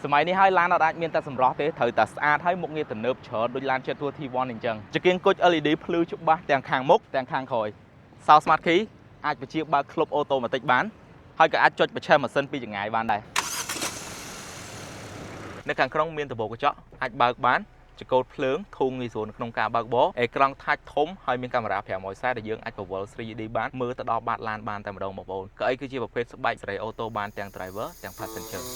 សម័យនេះហើយឡានអត់អាចមានតែសម្រស់ទេត្រូវតែស្អាតហើយមុខងារទំនើបច្រើនដូចឡាន Jetour T1 អញ្ចឹងចង្គៀងគុជ LED ភ្លឺច្បាស់ទាំងខាងមុខទាំងខាងក្រោយសោ Smart Key អាចបញ្ជាបើកក្លុប automatic បានហើយក៏អាចចុចបញ្ឆេះម៉ាស៊ីនពីចម្ងាយបានដែរនៅខាងក្នុងមានដំបូលកញ្ចក់អាចបើកបានចង្កូតភ្លើងធូរងាយស្រួលនៅក្នុងការបើកបរអេក្រង់ touch ធំហើយមានកាមេរ៉ា540ដែលយើងអាចបង្វិល 3D បានមើលទៅដល់បាតឡានបានតែម្ដងបងប្អូនកៅអីគឺជាប្រភេទស្បែកសេរី auto បានទាំង driver ទាំង passenger។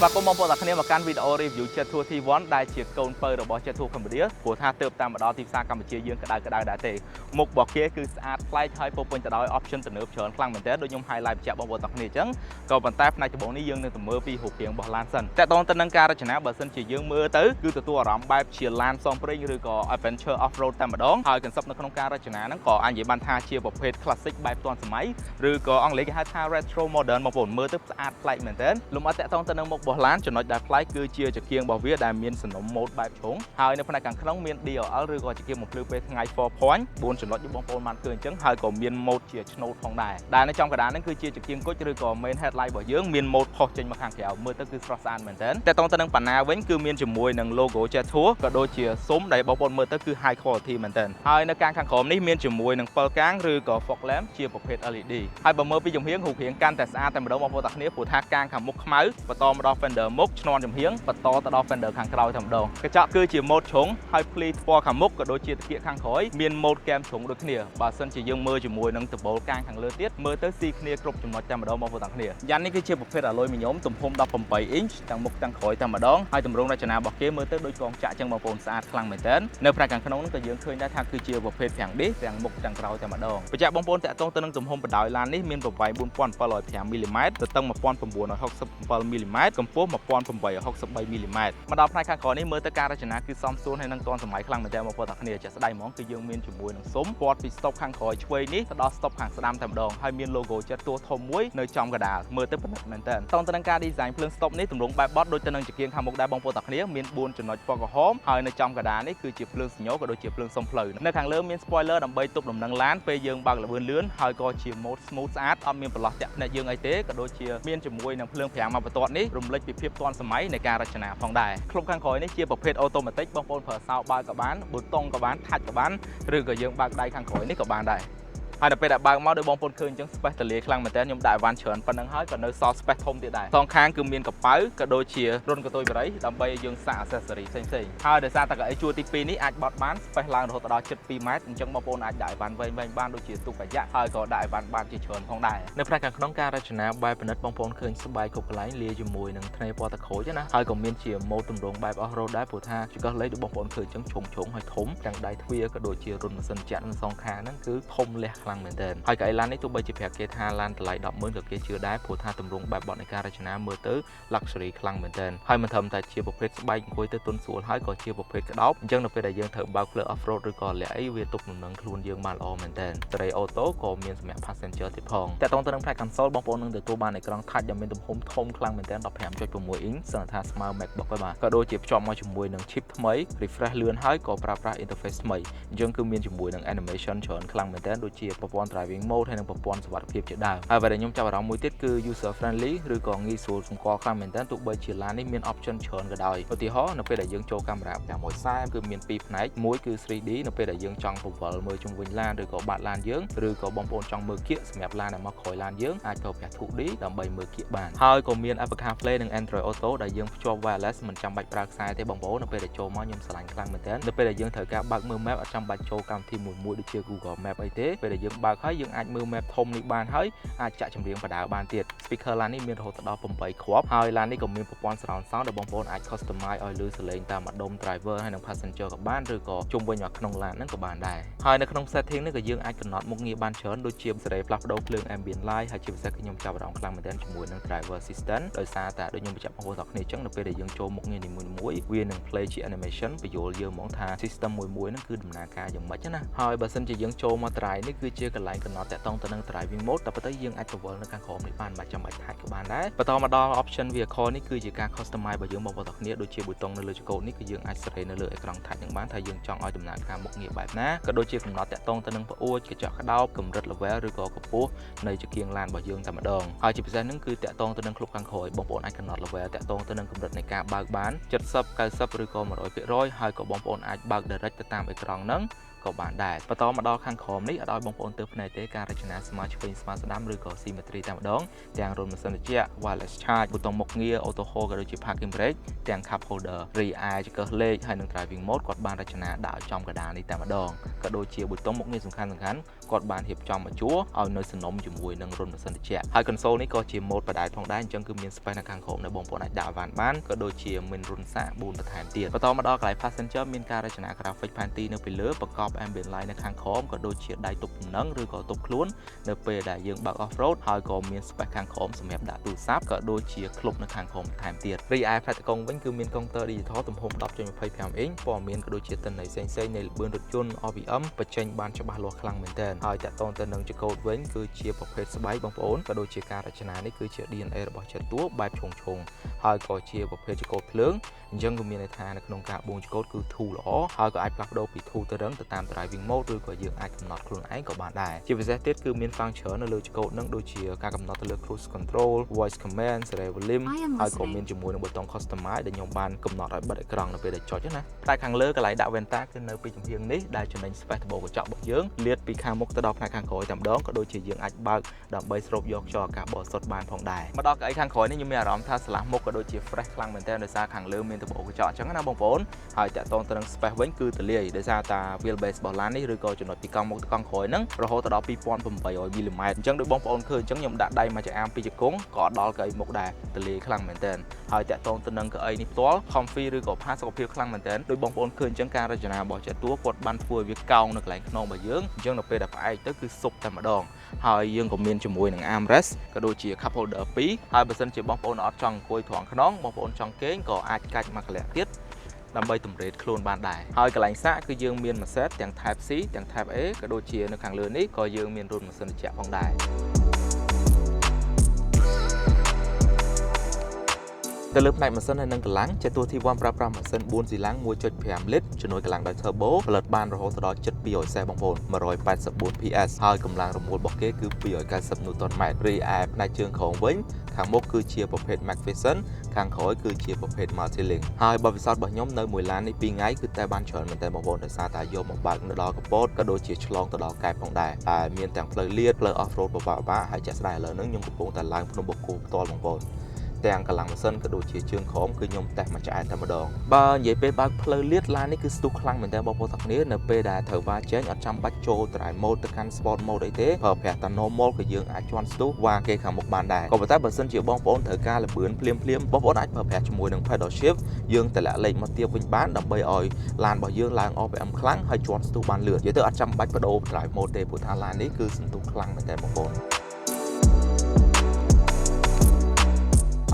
ស្វាគមន៍បងប្អូនទាំងគ្នាមកកាន់វីដេអូ review Jetour T1 ដែលជាកូនពៅរបស់ Jetour Cambodia ព្រោះថាទើបតាមមកដល់ទីផ្សារកម្ពុជាយើងក្តៅក្តៅដែរទេមុខរបស់គេគឺស្អាតប្លែកហើយពោពេញទៅដោយ option ទំនើបច្រើនខ្លាំងមែនទែនដូចខ្ញុំ highlight បញ្ជាក់បងប្អូនទាំងគ្នាអញ្ចឹងក៏ប៉ុន្តែផ្នែកដំបូងនេះយើងនឹងទៅមើលពីរូបរាងរបស់ឡានសិនតកតងទៅនឹងការរចនាបើសិនជាយើងមើលទៅគឺទទួលអារម្មណ៍បែបជាឡានផ្សងព្រេងឬក៏ adventure off road តែម្ដងហើយ concept នៅក្នុងការរចនាហ្នឹងក៏អាចនិយាយបានថាជាប្រភេទ classic បែបទាន់សម័យឬក៏អង់គ្លេសគេហៅថា retro modern បងប្អូនមើលទៅស្អាតប្លែកមែនទែនលំអិតតកតងទៅនឹងមុខរបស់ឡានចំណុចដែលប្លែកគឺជាចង្គៀងរបស់វាដែលមានសំណុំម៉ូដបែបជ្រុងហើយនៅផ្នែកខាងក្នុងមាន DRL ឬក៏ចង្គៀងបំភ្លឺពេលថ្ងៃ4 point 4ចំណុចដូចបងប្អូនបានឃើញអញ្ចឹងហើយក៏មានម៉ូដជាឆ្នូតផងដែរដែលនៅចំកណ្ដាលហ្នឹងគឺជាចង្គៀងគុជឬក៏ main headlight របស់យើងមានម៉ូដផុសចេញមកខាងក្រៅមើលទៅគឺស្រស់ស្អាតមែនទែនតកតងទៅនឹងប៉ាណាវិញគឺមានជាមួយនឹង logo Jetour ក៏ដូចជាស៊ុមដែលបងប្អូនមើលទៅគឺ high quality មែនទែនហើយនៅកាងខាងក្រោមនេះមានជាមួយនឹងពិលកាងឬក៏ fog lamp ជាប្រភេទ LED ហើយបើមើលពីចំហៀងរូបរាងកាន់តែស្អាតតែម្ដងបងប្អូនទាំងគ្នាព្រោះថាកាងខាងមុខខ្មៅបន្តមកដល់ fender មុខឈ្នាន់ចំហៀងបន្តទៅដល់ fender ខាងក្រោយតែម្ដងកញ្ចក់គឺជាម៉ូដជ្រុងហើយភ្លីថ្ពាល់ខាងមុខក៏ដូចជាតាគៀកខាងក្រោយមានម៉ូដគែមជ្រុងដូចគ្នាបើសិនជាយើងមើលជាមួយនឹងដំបូលកាងខាងលើទៀតមើលទៅស៊ីគ្នាគ្រប់ចំណុចតែម្ដងបងប្អូនទាំងគ្នាយ៉ាន់នេះគឺជាប្រភេទអាលុយមីញ៉ុមទំហំ18 inch ទាំងមុខទាំងក្រោយតែម្ដងហើយទម្រង់រចនារបស់គេមើលទៅដូចកងចាក់ចឹងបងប្អូនស្អាតខ្លាំងមែនទែននៅផ្នែកខាងក្នុងនោះក៏យើងឃើញដែរថាគឺជាប្រភេទហ្វ្រាំងឌីសទាំងមុខទាំងក្រោយតែម្ដងបញ្ជាក់បងប្អូនតាក់ទងទៅនឹងទំហំបណ្ដោយឡាននេះមានប្រវែង4705មីលីម៉ែត្រទទឹង1967មីលីម៉ែត្រកម្ពស់1863មីលីម៉ែត្រមកដល់ផ្នែកខាងក្រោយនេះមើលទៅការរចនាគឺសមសួនហើយនឹងទាន់សម័យខ្លាំងមែនទែនបងប្អូនទាំងគ្នាជាក់ស្ដែងហ្មងគឺយើងមានជាមួយនឹងស៊ុមព័ទ្ធពីស្តុបខាងក្រោយឆ្វេងនេះទៅដល់ស្តុបខាងស្ដាំតែម្ដងហើយមាន logo ចិត្តតួធំមួយនៅចំកណ្ដាលមើលទៅប្រណិតមែនទែនតងទៅនឹងការ design ភ្លើងស្តុបនេះទម្រង់បែបបត់ដូចទៅនឹងចង្គៀងខាងមុខដែរបងប្អូនទាំងគ្នាមាន4ចំណុចពណ៌ក្រហមហើយនៅចំកណ្ដាលនេះគឺជាភ្លើងសញ្ញោក៏ដូចជាភ្លើងសុំផ្លូវនៅខាងលើមាន spoiler ដើម្បីទប់លំនឹងឡានពេលយើងបើកល្បឿនលឿនហើយក៏ជា mode smooth ស្អាតអត់មានប្រឡោះតាក់ភ្នែកយើងអីទេក៏ដូចជាមានជាមួយនឹងភ្លើងហ្វ្រាំងមកបន្ទាត់នេះរំលេចពីភាពទាន់សម័យនៃការរចនាផងដែរក្លុបខាងក្រោយនេះជាប្រភេទ automatic បងប្អូនប្រើសោបើកក៏បានប៊ូតុងក៏បាន touch ក៏បានឬក៏យើងបើកដៃខាងក្រោយនេះក៏បានដែរហើយដល់ពេលដែលបើកមកដោយបងប្អូនឃើញអញ្ចឹង space ទលាខ្លាំងមែនតើខ្ញុំដាក់អីវ៉ាន់ច្រើនប៉ុណ្ណឹងហើយក៏នៅសល់ space ធំទៀតដែរសងខាងគឺមានកប៉ៅក៏ដូចជារន្ធកន្ទុយបារីដើម្បីឲ្យយើងសាក accessory ផ្សេងៗហើយដោយសារតែកៅអីជួរទី2នេះអាចបត់បាន space ឡើងរហូតដល់ជិត2ម៉ែត្រអញ្ចឹងបងប្អូនអាចដាក់អីវ៉ាន់វែងៗបានដូចជាទូកាយ៉ាក់ហើយក៏ដាក់អីវ៉ាន់បានជាច្រើនផងដែរនៅផ្នែកខាងក្នុងការរចនាបែបពិនិត្យបងប្អូនឃើញស្បែកគ្រប់កន្លែងលាជាមួយនឹងថ្នេរពណ៌តក្រូចណាហើយក៏មានជាម៉ូដទម្រង់បែប off road ដែរព្រោះថាចង្កឹះលេខដូចបងប្អូនឃើញអញ្ចឹងជ្រុងជ្រុងហើយធំទាំងដៃទ្វារក៏ដូចជារន្ធម៉ាស៊ីនចាក់នៅសងខាងហ្នឹងគឺធំលះខ្លាំងមែនទែនហើយកៅអីឡាននេះទោះបីជាប្រាប់គេថាឡានតម្លៃ100000ក៏គេជឿដែរព្រោះថាទម្រង់បែបបទនៃការរចនាមើលទៅ luxury ខ្លាំងមែនទែនហើយមិនត្រឹមតែជាប្រភេទស្បែកអង្គុយទៅទន់ស្រួលហើយក៏ជាប្រភេទក្តោបអញ្ចឹងនៅពេលដែលយើងត្រូវបើកផ្លូវ off road ឬក៏លាក់អីវាទប់លំនឹងខ្លួនយើងបានល្អមែនទែនសេរី auto ក៏មានសម្រាប់ passenger ទៀតផងតកតងទៅនឹងផ្នែក console បងប្អូននឹងទទួលបានអេក្រង់ touch ដែលមានទំហំធំខ្លាំងមែនទែន15.6 inch សឹងថាស្មើ MacBook ហើយបាទក៏ដូចជាភ្ជាប់មកជាមួយនឹង chip ថ្មី refresh លឿនហើយក៏ប្រើប្រាស់ interface ថ្មីអញ្ចឹងគឺមានជាមួយនឹង animation ច្រើនខ្លាំងមែនទែនដូចជាប្រព័ន្ធ driving mode ហើយនិងប្រព័ន្ធសុវត្ថិភាពជាដើមហើយអ្វីដែលខ្ញុំចាប់អារម្មណ៍មួយទៀតគឺ user friendly ឬក៏ងាយស្រួលសម្គាល់ខ្លាំងមែនទែនទោះបីជាឡាននេះមាន option ច្រើនក៏ដោយឧទាហរណ៍នៅពេលដែលយើងចូលកាមេរ៉ា540គឺមានពីរផ្នែកមួយគឺ 3D នៅពេលដែលយើងចង់បង្វិលមើលជុំវិញឡានឬក៏បាតឡានយើងឬក៏បងប្អូនចង់មើលគៀកសម្រាប់ឡានដែលមកក្រោយឡានយើងអាចប្រើប្រាស់ 2D ដើម្បីមើលគៀកបានហើយក៏មាន Apple CarPlay និង Android Auto ដែលយើងភ្ជាប់ wireless មិនចាំបាច់ប្រើខ្សែទេបងប្អូននៅពេលដែលចូលមកខ្ញុំស្រឡាញ់ខ្លាំងមែនទែននៅពេលដែលយើងត្រូវការបើកមើល map អត់ចាំបាច់ចូលកម្មវិធីមួយមួយដូចជា Google Map អីទេពេលដែលយើងបើកហើយយើងអាចមើល map ធំនេះបានហើយអាចចាក់ចម្រៀងបដាបានទៀត speaker ឡាននេះមានរហូតដល់8គ្រាប់ហើយឡាននេះក៏មានប្រព័ន្ធ surround sound ដែលបងប្អូនអាច customize ឲ្យឮសំឡេងតាមម្ដុំ driver ហើយនិង passenger ក៏បានឬក៏ជុំវិញមកក្នុងឡានហ្នឹងក៏បានដែរហើយនៅក្នុង setting នេះក៏យើងអាចកំណត់មុខងារបានច្រើនដូចជាសេរីផ្លាស់ប្ដូរភ្លើង ambient light ហើយជាពិសេសគឺខ្ញុំចាប់អារម្មណ៍ខ្លាំងមែនទែនជាមួយនឹង driver assistant ដោយសារតែដូចខ្ញុំបញ្ជាក់បងប្អូនទាំងគ្នាអញ្ចឹងនៅពេលដែលយើងចូលមុខងារនីមួយៗវានឹង play ជា animation បញ្យល់យើងហ្មងថា system មួយមួយហ្នឹងគឺដំណើរការយ៉ាងម៉េចណាហើយបើសិនជាយើងចូលមក drive នេះគឺ គឺជាកន្លែងកំណត់តាក់ទងទៅនឹង driving mode តែប៉ុន្តែយើងអាចបង្វិលនៅខាងក្រោមនេះបានមិនចាំបាច់touch ក៏បានដែរបន្តមកដល់ option vehicle នេះគឺជាការ customize របស់យើងបងប្អូនទាំងគ្នាដូចជាប៊ូតុងនៅលើចង្កូតនេះគឺយើងអាចសេរីនៅលើអេក្រង់ touch នឹងបានថាយើងចង់ឲ្យដំណើរការមុខងារបែបណាក៏ដូចជាកំណត់តាក់ទងទៅនឹងប្អួចកញ្ចក់ក្តោបកម្រិត level ឬក៏កម្ពស់នៃចង្គៀងឡានរបស់យើងតែម្ដងហើយជាពិសេសហ្នឹងគឺតាក់ទងទៅនឹងក្លុបខាងក្រោយបងប្អូនអាចកំណត់ level តាក់ទងទៅនឹងកម្រិតនៃការបើកបាន70 90ឬក៏100%ហើយក៏បងប្អូនអាចបើក direct ទៅតាមអេក្រង់ហ្នឹងក៏បានដែរបន្តមកដល់ខាងក្រោមនេះអត់ឲ្យបងប្អូនទើបភ្នែកទេការរចនាស្មើឆ្វេងស្មើស្ដាំឬក៏ symmetry តែម្ដងទាំងរន្ធម៉ាស៊ីនត្រជាក់ wireless charge ប៊ូតុងមុខងារ auto hold ក៏ដូចជា parking brake ទាំង cup holder រីឯចង្កឹះលេខហើយនិង driving mode គាត់បានរចនាដាក់ឲ្យចំកណ្ដាលនេះតែម្ដងក៏ដូចជាប៊ូតុងមុខងារសំខាន់សំខាន់គាត់បានរៀបចំមកជួរឲ្យនៅសនំជាមួយនឹងរន្ធម៉ាស៊ីនត្រជាក់ហើយ console នេះក៏ជា mode បដែតផងដែរអញ្ចឹងគឺមាន space នៅខាងក្រោមដែលបងប្អូនអាចដាក់អីវ៉ាន់បានក៏ដូចជាមានរន្ធសាក4បន្ថែមទៀតបន្តមកដល់កន្លែង passenger មានការរចនា graphic ផែនទីនៅពីលើប្រកប ambient light នៅខាងក្រោមក៏ដូចជាដៃទប់លំនឹងឬក៏ទប់ខ្លួននៅពេលដែលយើងបើក off road ហើយក៏មាន space ខាងក្រោមសម្រាប់ដាក់ទូរស័ព្ទក៏ដូចជាក្លុបនៅខាងក្រោមបន្ថែមទៀតរីឯផ្នែកតកងវិញគឺមានកុងទ័រ digital ទំហំ10.25អ៊ីងព័ត៌មានក៏ដូចជាទិន្នន័យផ្សេងៗនៃល្បឿនរថយន្ត RPM បញ្ចេញបានច្បាស់លាស់ខ្លាំងមែនទែនហើយតាក់ទងទៅនឹងចង្កូតវិញគឺជាប្រភេទស្បែកបងប្អូនក៏ដូចជាការរចនានេះគឺជា DNA របស់ Jetour បែបឆុងឆុងហើយក៏ជាប្រភេទចង្កូតភ្លើងអញ្ចឹងក៏មានន័យថានៅក្នុងការបូងចង្កូតគឺធូរល្អហើយក៏អាចផ្លាស់ប្ដូរពីធូរទៅរឹងទៅតាម driving mode ឬក៏យើងអាចកំណត់ខ្លួនឯងក៏បានដែរជាពិសេសទៀតគឺមាន function នៅលើចង្កូតនឹងដូចជាការកំណត់ទៅលើ cruise control, voice command, សេរី volume I am ហើយក៏ listening. មានជាមួយនឹងប៊ូតុង customize ដែលខ្ញុំបានកំណត់ឲ្យបិទអេក្រង់នៅពេលដែលចុចណាតែខាងលើកន្លែងដាក់វ៉ែនតាគឺនៅពីចំហៀងនេះដែលចំណេញ space ដំបូលកញ្ចក់របស់យើងលាតពីខាងមុខទៅដល់ផ្នែកខាងក្រោយតែម្ដងក៏ដូចជាយើងអាចបើកដើម្បីស្រូបយកខ្យល់អាកាសបរិសុទ្ធបានផងដែរមកដល់កៅអីខាងក្រោយនេះខ្ញុំមានអារម្មណ៍ថាឆ្លាស់មុខក៏ដូចជា fresh ខ្លាំងមែនទែនដោយសារខាងលើមានដំបូលកញ្ចក់អញ្ចឹងណាបងប្អូនហើយតាក់ទងទៅនឹង space វិញគឺទលាយដោយសារតា wheelbase របស់ឡាននេះឬក៏ចំណុចពីកង់មុខទៅកង់ក្រោយហ្នឹងរហូតទៅដល់2800មីលីម៉ែត្រអញ្ចឹងដូចបងប្អូនឃើញអញ្ចឹងខ្ញុំដាក់ដៃមកចអាមពីជង្គង់ក៏អត់ដល់កៅអីមុខដែរទលាយខ្លាំងមែនទែនហើយតាក់ទងទៅនឹងកៅអីនេះផ្ទាល់ comfy ឬក៏ផាសុកភាពខ្លាំងមែនទែនដូចបងប្អូនឃើញអញ្ចឹងការរចនារបស់ Jetour គាត់បានធ្វើឲ្យវាកោងនៅកន្លែងខ្នងរបស់យើងអញ្ចឹងនៅពេលដែលផ្អែកទៅគឺសុបតែម្ដងហើយយើងក៏មានជាមួយនឹង armrest ក៏ដូចជា cup holder 2ហើយបើសិនជាបងប្អូនអត់ចង់អង្គុយត្រង់ខ្នងបងប្អូនចង់គេងក៏អាចកាច់មកកន្លែងទៀតដើម្បីតម្រេតខ្លួនបានដែរហើយកន្លែងសាកគឺយើងមានម៉ាសេតទាំង Type C ទាំង Type A ក៏ដូចជានៅខាងលើនេះក៏យើងមានរន្ធម៉ាស៊ីនត្រជាក់ផងដែរ ទៅលើផ្នែកម៉ាស៊ីនហើយនិងកម្លាំង Jetour T1 ប្រើប្រាស់ម៉ាស៊ីន4ស៊ីឡាំង1.5លីត្រជំនួយកម្លាំងដោយ turbo ផលិតបានរហូតដល់ជិត200សេះបងប្អូន184 PS ហើយកម្លាំងរមួលរបស់គេគឺ290 Newton m រីឯផ្នែកជើងក្រោមវិញខាងមុខគឺជាប្រភេទ McPherson ខាងក្រោយគឺជាប្រភេទ Multi-Link ហើយបទពិសោធន៍របស់ខ្ញុំនៅមួយឡាននេះ2ថ្ងៃគឺតែបានច្រើនមែនទែនបងប្អូនដោយសារតែយកមកបើកនៅដល់កពតក៏ដូចជាឆ្លងទៅដល់កែបផងដែរតែមានទាំងផ្លូវលាតផ្លូវ off road ពិបាកៗហើយជាក់ស្ដែងឥឡូវហ្នឹងខ្ញុំកំពុងតែឡើងភ្នំបូកគោផ្ទាល់បងប្អូនទាំងកម្លាំងម៉ាស៊ីនក៏ដូចជាជើងក្រោមគឺខ្ញុំតេស្តមួយឆ្អែតតែម្ដងបើនិយាយពេលបើកផ្លូវលាតឡាននេះគឺស្ទុះខ្លាំងមែនទែនបងប្អូនទាំងគ្នានៅពេលដែលត្រូវវ៉ាចេញអត់ចាំបាច់ចូល drive mode ទៅកាន់ sport mode អីទេប្រើប្រាស់តែ normal ក៏យើងអាចជន់ស្ទុះវ៉ាគេខាងមុខបានដែរក៏ប៉ុន្តែបើសិនជាបងប្អូនត្រូវការល្បឿនភ្លាមភ្លាមបងប្អូនអាចប្រើប្រាស់ជាមួយនឹង paddle shift យើងតម្លាក់លេខមកទៀបវិញបានដើម្បីឲ្យឡានរបស់យើងឡើង RPM ខ្លាំងហើយជន់ស្ទុះបានលឿននិយាយទៅអត់ចាំបាច់បដូរ drive mode ទេព្រោះថាឡាននេះគឺសន្ទុះខ្លាំងមែនទែនបងប្អូន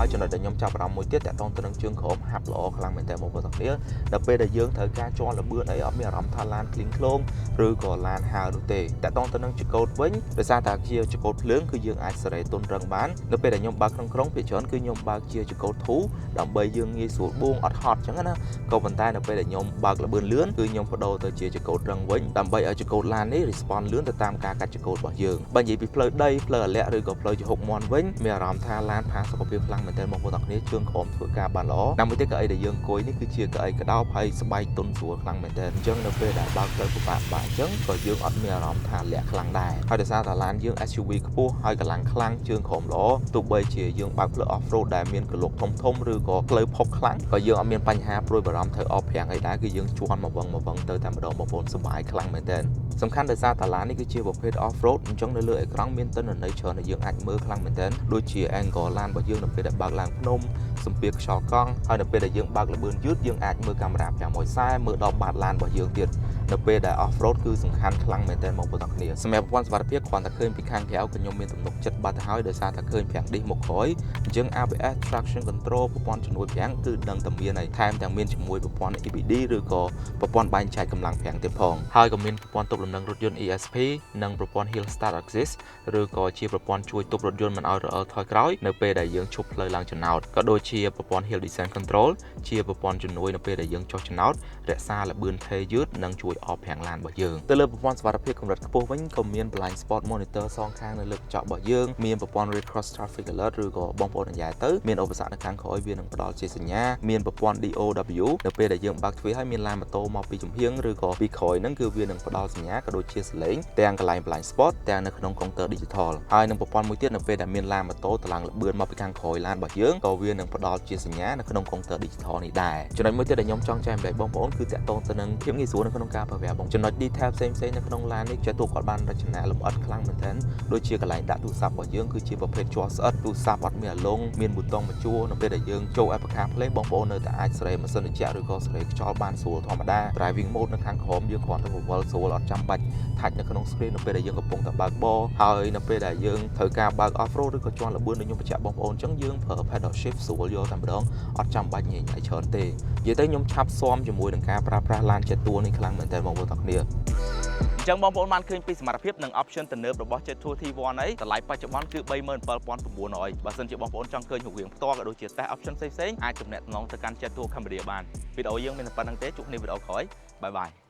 ហើយចំណុចដែលខ្ញុំចាប់អារម្មណ៍មួយទៀតតាក់ទងទៅនឹងជើងក្រោមហាប់ល្អខ្លាំងមែនតើបងប្អូនទាំងគ្នាដល់ពេលដែលយើងត្រូវការជាន់ល្បឿនអីអត់មានអារម្មណ៍ថាឡានឃ្លីងឃ្លោងឬក៏ឡានហើរនោះទេតាក់ទងទៅនឹងចង្កូតវិញដោយសារតែជាចង្កូតភ្លើងគឺយើងអាចសេរីទន់រឹងបាននៅពេលដែលខ្ញុំបើកក្នុងក្រុងភាគច្រើនគឺខ្ញុំបើកជាចង្កូតធូរដើម្បីយើងងាយស្រួលបួងអត់ហត់អញ្ចឹងណាក៏ប៉ុន្តែនៅពេលដែលខ្ញុំបើកល្បឿនលឿនគឺខ្ញុំបដូរទៅជាចង្កូតរឹងវិញដើម្បីឲ្យចង្កូតឡាននេះ respond លឿនទៅតាមការកាត់ចង្កូតរបស់យើងបើនិយាយពីផ្លូវដីផ្លូវអាលាក់ឬក៏ផ្លូវជហុកមាន់វិញមានអារម្មណ៍ថាឡានផាសុខភាពខ្លាំងមែនទែនបងប្អូនទាំងគ្នាជើងក្រោមធ្វើការបានល្អណាមួយទៀតកៅអីដែលយើងអង្គុយនេះគឺជាកៅអីក្តោបហើយស្បែកទន់ស្រួលខ្លាំងមែនទែនអញ្ចឹងនៅពេលដែលបើកផ្លូវពិបាកៗអញ្ចឹងក៏យើងអត់មានអារម្មណ៍ថាលាក់ខ្លាំងដែរហើយដោយសារតែឡានយើង SUV ខ្ពស់ហើយកម្លាំងខ្លាំងជើងក្រោមល្អទោះបីជាយើងបើកផ្លូវ off road ដែលមានគន្លុកធំធំឬក៏ផ្លូវផុកខ្លាំងក៏យើងអត់មានបញ្ហាព្រួយបារម្ភត្រូវអបប្រាំងអីដែរគឺយើងជន់មកវឹងមកវឹងទៅតែម្ដងបងប្អូនសប្បាយខ្លាំងមែនទែនសំខាន់ដោយសារតាឡាននេះគឺជាប្រភេទ off road អញ្ចឹងនៅលើអេក្រង់មានទិន្នន័យច្រើនដែលយើងអាចមើលខ្លាំងមែនទែនដូចជា angle ឡានរបស់យើងនៅពេលដែលបើកឡើងភ្នំសម្ពាធខ្យល់កង់ហើយនៅពេលដែលយើងបើកល្បឿនយឺតយើងអាចមើលកាមេរ៉ា540មើលដល់បាតឡានរបស់យើងទៀត នៅពេលដែល off road គឺសំខាន់ខ្លាំងមែនទែនបងប្អូនទាំងគ្នាសម្រាប់ប្រព័ន្ធសុវត្ថិភាពគ្រាន់តែឃើញពីខាងក្រៅក៏ខ្ញុំមានទំនុកចិត្តបាត់ទៅហើយដោយសារតែឃើញហ្វ្រាំងឌីសមកក្រោយអញ្ចឹង ABS traction control ប្រព័ន្ធជំនួយហ្វ្រាំងគឺដឹងតែមានហើយថែមទាំងមានជាមួយប្រព័ន្ធ EBD ឬក៏ប្រព័ន្ធបែងចែកកម្លាំងហ្វ្រាំងទៀតផងហើយក៏មានប្រព័ន្ធទប់លំនឹងរថយន្ត ESP និងប្រព័ន្ធ Hill Start Assist ឬក៏ជាប្រព័ន្ធជួយទប់រថយន្តមិនឲ្យរអិលថយក្រោយនៅពេលដែលយើងឈប់ផ្លូវឡើងចំណោតក៏ដូចជាប្រព័ន្ធ Hill Descent Control ជាប្រព័ន្ធជំនួយនៅពេលដែលយើងចុះចំណោតរក្សាល្បឿនថេរយឺតនិងជួយអបហ្វ្រាំងឡានរបស់យើងទៅលើប្រព័ន្ធសុវត្ថិភាពកម្រិតខ្ពស់វិញក៏មាន blind spot monitor សងខាងនៅលើកញ្ចក់របស់យើងមានប្រព័ន្ធ Rear Cross Traffic Alert ឬក៏បងប្អូននិយាយទៅមានឧបសគ្គនៅខាងក្រោយវានឹងផ្ដល់ជាសញ្ញាមានប្រព័ន្ធ DOW នៅពេលដែលយើងបើកទ្វារហើយមានឡានម៉ូតូមកពីចំហៀងឬក៏ពីក្រោយហ្នឹងគឺវានឹងផ្ដល់សញ្ញាក៏ដូចជាសលេងទាំងកន្លែង blind spot ទាំងនៅក្នុងកុងទ័រ digital ហើយនឹងប្រព័ន្ធមួយទៀតនៅពេលដែលមានឡានម៉ូតូតម្លើងល្បឿនមកពីខាងក្រោយឡានរបស់យើងក៏វានឹងផ្ដល់ជាសញ្ញានៅក្នុងកុងទ័រ digital នេះដែរចំណុចមួយទៀតដែលខ្ញុំចង់ចែករំលែកបងប្អូនគឺតាក់ទងទៅនឹងភាពងាយស្រួលនៅក្នុងការប្រើប្រាស់បងចំណុច detail ផ្សេងៗនៅក្នុងឡាននេះចេះទូគាត់បានរចនាលម្អិតខ្លាំងមែនទែនដូចជាកន្លែងដាក់ទូរស័ព្ទរបស់យើងគឺជាប្រភេទជ័រស្អិតទូរស័ព្ទអត់មានអាលងមានប៊ូតុងមួយជួរនៅពេលដែលយើងចូល Apple CarPlay បងប្អូននៅតែអាចសេរីម៉ាស៊ីនត្រជាក់ឬក៏សេរីខ្យល់បានស្រួលធម្មតា driving mode នៅខាងក្រោមយើងគ្រាន់តែបង្វិលស្រួលអត់ចាំបាច់touch នៅក្នុង screen នៅពេលដែលយើងកំពុងតែបើកបរហើយនៅពេលដែលយើងត្រូវការបើក off road ឬក៏ជាន់ល្បឿនដូចខ្ញុំបញ្ជាក់បងប្អូនអញ្ចឹងយើងប្រើ paddle shift ស្រួលយកតែម្ដងអត់ចាំបាច់ញ៉ៃញ៉ៃច្រើនទេនិយាយទៅខ្ញុំឆាប់ស៊ាំជាមួយនឹងការប្រើប្រាស់ឡាន Jetour នេះខ្លាំងមែនទែនបងប្អូនទាំងគ្នា អញ្ចឹងបងប្អូនបានឃើញពីសមត្ថភាពនិង option ទំនើបរបស់ Jetour T1 អីតម្លៃបច្ចុប្បន្នគឺ37,900បើសិនជាបងប្អូនចង់ឃើញរូបរាងផ្ទាល់ក៏ដូចជា test option ផ្សេងៗអាចទំនាក់ទំនងទៅកាន់ Jetour Cambodia បានវីដេអូយើងមានតែប៉ុណ្ណឹងទេជួបគ្នាវីដេអូក្រោយ bye bye.